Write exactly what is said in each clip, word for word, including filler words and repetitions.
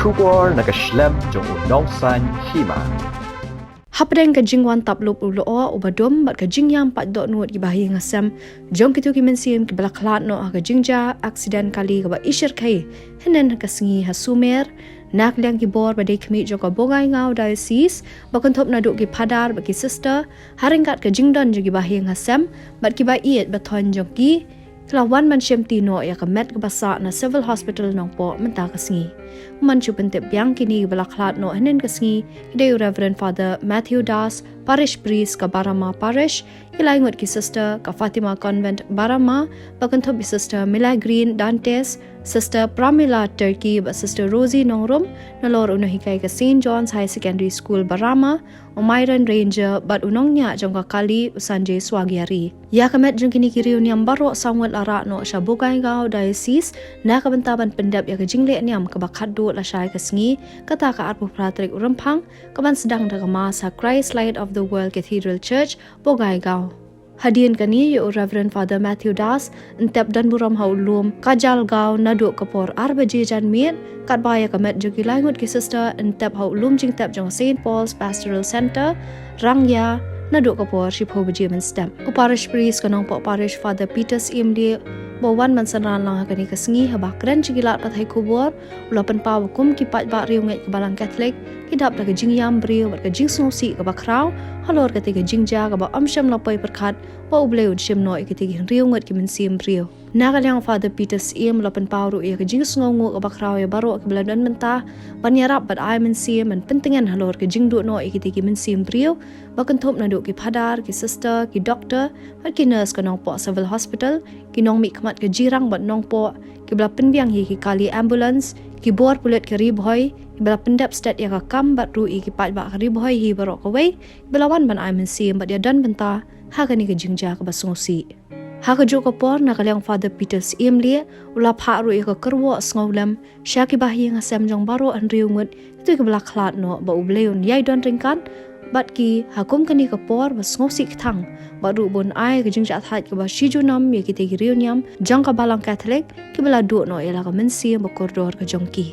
Khubor na ka shlem jong u nongsan hima. Hapdeng ka jingwan tap lup u lyoh uba dum bad ka jingïam pat dohnud ki bahaïing hasem jong kito ki mynsiem kiba la khlad noh ha ka jingjia aksiden kali kaba ishyrkhei hynnin ha ka sngi ha Sumer, na ka liang ki bor ba dei khmih jong ka Bongaigaon Diocese ba kynthup naduh ki phadar bad ki sister, ha ryngkat ka jingdon jong ki bahaïing hasem bad kiba ïeit ba thoiñ jong ki, ki la wan ban shimti noh ïa ka met kaba sah na Civil Hospital Nongpoh mynta ka sngi. Ban shu pyntip biang kine kiba la khlad noh hynnin ka sngi ki dei u Reverend Father Matthew Das, Parish Priest ka Barama Parish, ki lai ngut ki sister ka Fatima Convent Barama ba kynthup ïa Sister Mila Green Dantes, Sister Pramila Turkey bad Sister Rosie Nongrum, nalor u nonghikai ka Saint John's Higher Secondary School Barama, u Myron Ranger bad u nongñiah jong ka kali u Sanjay Swagiari. Ïa ka met jong kine ki riewniam baroh saw ngut la rah noh sha Bongaigaon Diocese na ka bynta ban pyndep ïa ka jingleh niam kaba khatduh lashai ka sngi, kata ka arphew phra tarik u Rymphang, kaban sdang da ka Mass ha Christ Light of the World Cathedral Church, Bongaigaon. Hadien kane ïa u Reverend Father Matthew Das yn tep don burom ha u lum Kajalgaon naduh ka por ar baje janmiet, katba ïa ka met jong ki lai ngut ki sister yn tep ha u lum jingtep jong Saint Paul's Pastoral Centre, Rangïa, naduh ka por shiphew baje mynstep. U Parish Priest ka Nongpoh Parish Father Peter Syiemlieh ba wan ban synran lang ha kane ka sngi haba kren sha ki lad pathai khubor, u la pynpaw ba kum ki paidbah riewngeit ka Balang Katholik, ki dap da ka jingïam briew bad ka jingsngewsih kaba khraw halor kata ka jingjia kaba ym shym la poi pyrkhat ba U Blei un shim noh ïa kita ki hynriew ngut ki mynsiem briew. Na ka liang Father Peter Syiem u la pynpaw ruh ïa ka jingsngewnguh kaba khraw ïa baroh kiba la don mynta ban ïarap bad ai mynsiem ban pyntngen halor ka jingduh noh ïa kita ki mynsiem briew ba kynthup naduh ki phadar, ki sister, ki doktor bad ki nurse ka Nongpoh Civil Hospital, ki nongmihkhmat ka Jirang bad Nongpoh, kiba la pynbiang ïa ki kali ambulance, ki bor pulit ka Ri Bhoi, kiba la pyndep stet ïa ka kam bad ruh ïa ki paidbah ka Ri Bhoi hi baroh kawei, kiba la wan ban ai mynsiem bad ïadon bynta ha kane ka jingjia kaba sngewsih. Ha kajuh ka por na ka liang Father Peter Syiemlieh u la phah ruh ïa ka kyrwoh sngewlem sha ki bahaïing hasem jong baroh hynriew ngut kito kiba la khlad noh ba U Blei un ïai don ryngkat bad ki ha kum kane ka por ba sngewsih kthang bad ruh ba un ai ka jingjahthait kaba shi junom ïa kita ki riewniam jong ka Balang Katholik kiba la duh noh ïa la ka mynsiem ba kordor ka jong ki.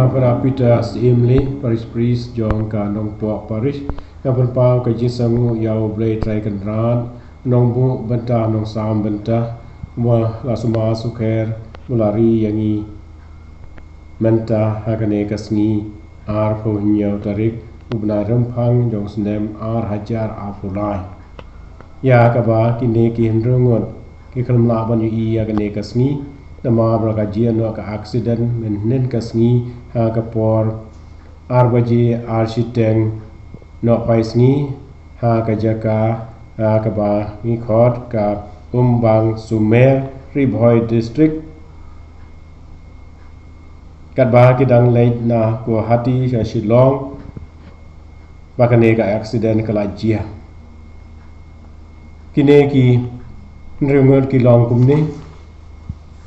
Father Peter Syiem Lee, Parish Priest jong ka Nongpoh Parish, nga pynpaw ka jingsngewnguh ïa U Blei Trai Kynrad, Nongbuh bynta, Nongsam bynta, ba la sumar sukher, ba la ri ïa ngi mynta ha kane ka sngi arphew hynñiew tarik u bnai Rymphang jong u snem ar hajar arphew lai. Ïa kaba kine ki hynriew ngut ki khlem lah ban ïohi ïa kane ka sngi, namar ba la ka jia noh ka accident mynhynnin ka sngi ha ka por ar baje ar shiteng nohphai sngi ha ka jaka, ha kaba ngi khot ka Umbang Sumer, Ri Bhoi District. Katba ki dang leit na Guwahati sha Shillong, ba kane ka accident ka la jia. Kine ki hynriew ngut ki long kumne: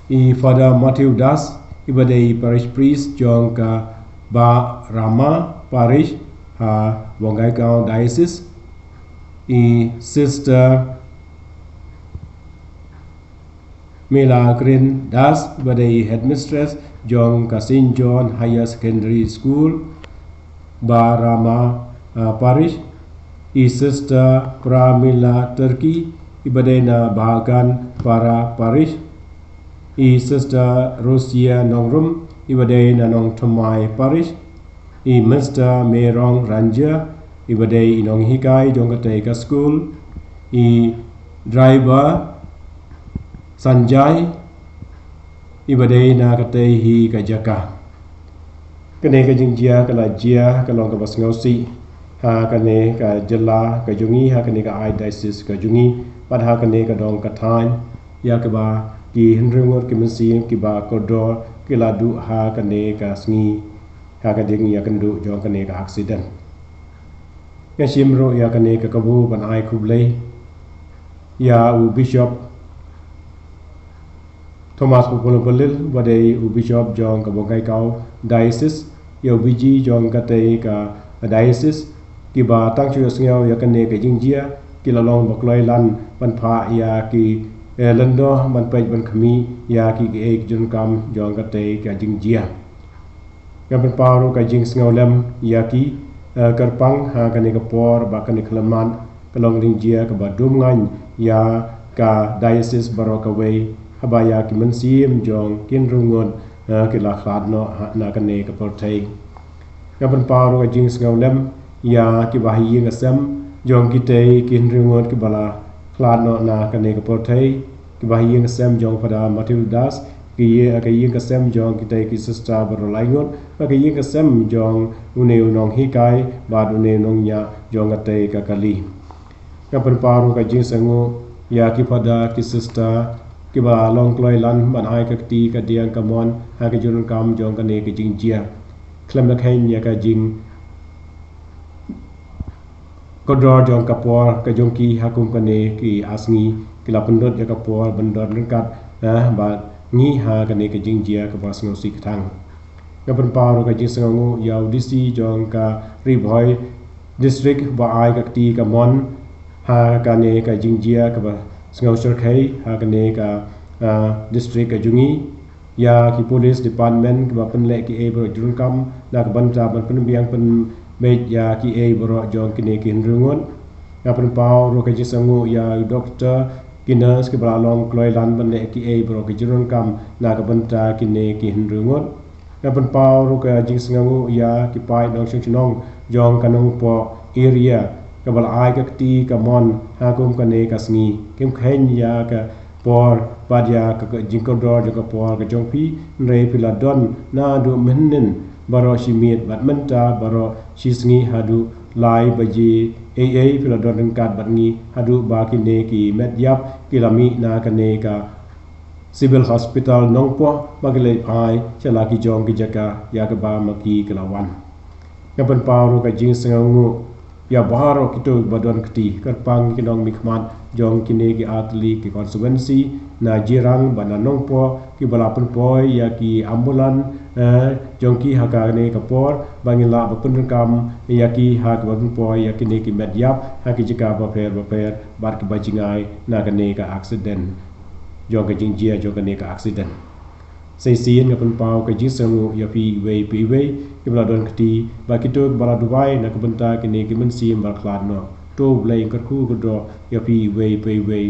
i Father Matthew Das, iba dei i Parish Priest jong ka Bah Rama Parish ha Bongaigaon Diocese, i Sister Mila Green Das, iba dei i Headmistress jong ka Saint John Higher Secondary School, Bah Rama, ah, Parish, i Sister Pramila Turkey, iba dei na Bagan Para Parish, i Sister Rosia Nongrum, iba dei na Nongthymmai Parish, i Mister Merong Ranjia, iba dei i nonghikai jong katei ka school, i driver Sanjay, iba dei na katei hi ka jaka. Kane ka jingjia ka la jia ka long kaba sngewsih ha kane ka jylla ka jong ngi, ha kane ka Archdiocese ka jong ngi, bad ha kane ka dong ka thaiñ, ïa kaba ki hynriew ngut ki mynsiem kiba kordor ki la duh ha kane ka sngi, ha ka jingïakynduh jong kane ka accident. Nga shim ruh ïa kane ka kabu ban ai khublei ïa u Bishop Thomas Popola Balil, ba dei u Bishop jong ka Bongaigaon Diocese, ïa u B G jong katei ka Diocese, kiba tang shu ïohsngew ïa kane ka jingjia, ki la long ba kloi lan ban phah ïa ki, eh, lyngdoh ban peit ban khmih ïa ki, ki, eh, ki jingkam jong katei ka jingjia. Nga pynpaw ruh ka jingsngewlem ïa ki, eh, kyrpang ha kane ka por ba kane ka khlem mad ka long ka jingjia kaba dum ngaiñ ïa ka diocese baroh kawei, haba ïa ki mynsiem jong ki hynriew ngut, eh, ki la khlad noh ha, na kane ka pyrthei. Nga pynpaw ruh ka jingsngewlem ïa kiba ha ïing ha sem jong kitei ki hynriew ngut kiba la khlad noh na kane ka pyrthei, kiba ha ïing ha sem jong Father Matthew Das, ki ïa, ka ïing ka sem jong kitei ki sister baroh lai ngut, bad ka ïing ka sem jong une u nonghikai bad une u nongñiah jong katei ka kali. Nga pynpaw ruh ka jingsngewnguh ïa ki Father ki sister kiba long kloi lan ban ai ka kti ka diang ka mon ha ka jingdonkam jong kane ka jingjia. Khlem da kheiñ ïa ka jing kordor jong ka por ka jong ki ha kum kane ki ar sngi, ki la pynlut ïa ka por ban don ryngkat, eh, bad ngi ha kane ka jingjia kaba sngewsih kthang. Nga pynpaw ruh ka jingsngewnguh ïa u D C jong ka Ri Bhoi District ba ai ka kti ka mon ha kane ka jingjia kaba sngewsyrkhei ha kane ka, eh, district ka jong ngi. Ïa ki police department kiba pynleh kiei baroh jingdonkam na ka bynta ban pynbiang pynbeit ïa kiei baroh jong kine ki hynriew ngut. Nga pynpaw ruh ka jingsngewnguh ïa u doktor, ki nurse kiba la long kloi lan ban leh kiei baroh ki jingdonkam na ka bynta kine ki hynriew ngut. Nga pynpaw ruh ka jingsngewnguh ïa ki paid nongshong shnong jong ka Nongpoh area kaba la ai ka kti ka mon ha kum kane ka sngi. Kim kheiñ ïa ka por bad ïa ka, ka jingkordor jong ka por ka jong phi, hynrei phi la don naduh mynhynnin baroh shi miet bad mynta baroh shi sngi haduh lai baje eiei phi la don ryngkat bad ngi haduh ba kine ki met ïap ki la mih na kane ka Civil Hospital Nongpoh ba ki la phai sha la ki jong ki jaka ïa kaba ma ki ki la wan. Nga pynpaw ruh ka jingsngewnguh ïa baroh kito ba don kti, kyrpang ki nongmihkhmat jong kine ki artylli ki constituency na Jirang bad na Nongpoh kiba la pynpoi ïa ki ambulance, eh, jong ki ha kane ka por ba ngin lah ban pyndonkam ïa ki ha kaba pynpoi ïa kine ki met ïap ha ki jaka bapher bapher bad kiba jngai na kane ka accident, jong ka jingjia jong kane ka accident. Shisien nga pynpaw ka jingsngewnguh ïa phi iwei pa iwei kiba la don kti bad kito kiba la duwai na ka bynta kine ki mynsiem ba la khlad noh. To U Blei un kyrkhu kyrdoh ïa phi iwei pa iwei.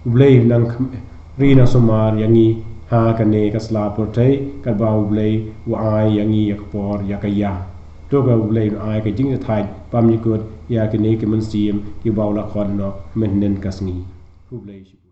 U Blei un nang ri nang sumar ïa ngi ha kane ka sla pyrthei katba U Blei u ai ïa ngi ïa ka por ïa ka ïa. To ka U Blei un ai ka jingïathait bymjukut ïa kine ki mynsiem kiba u la khot noh mynhynnin ka sngi. Khublei shibun.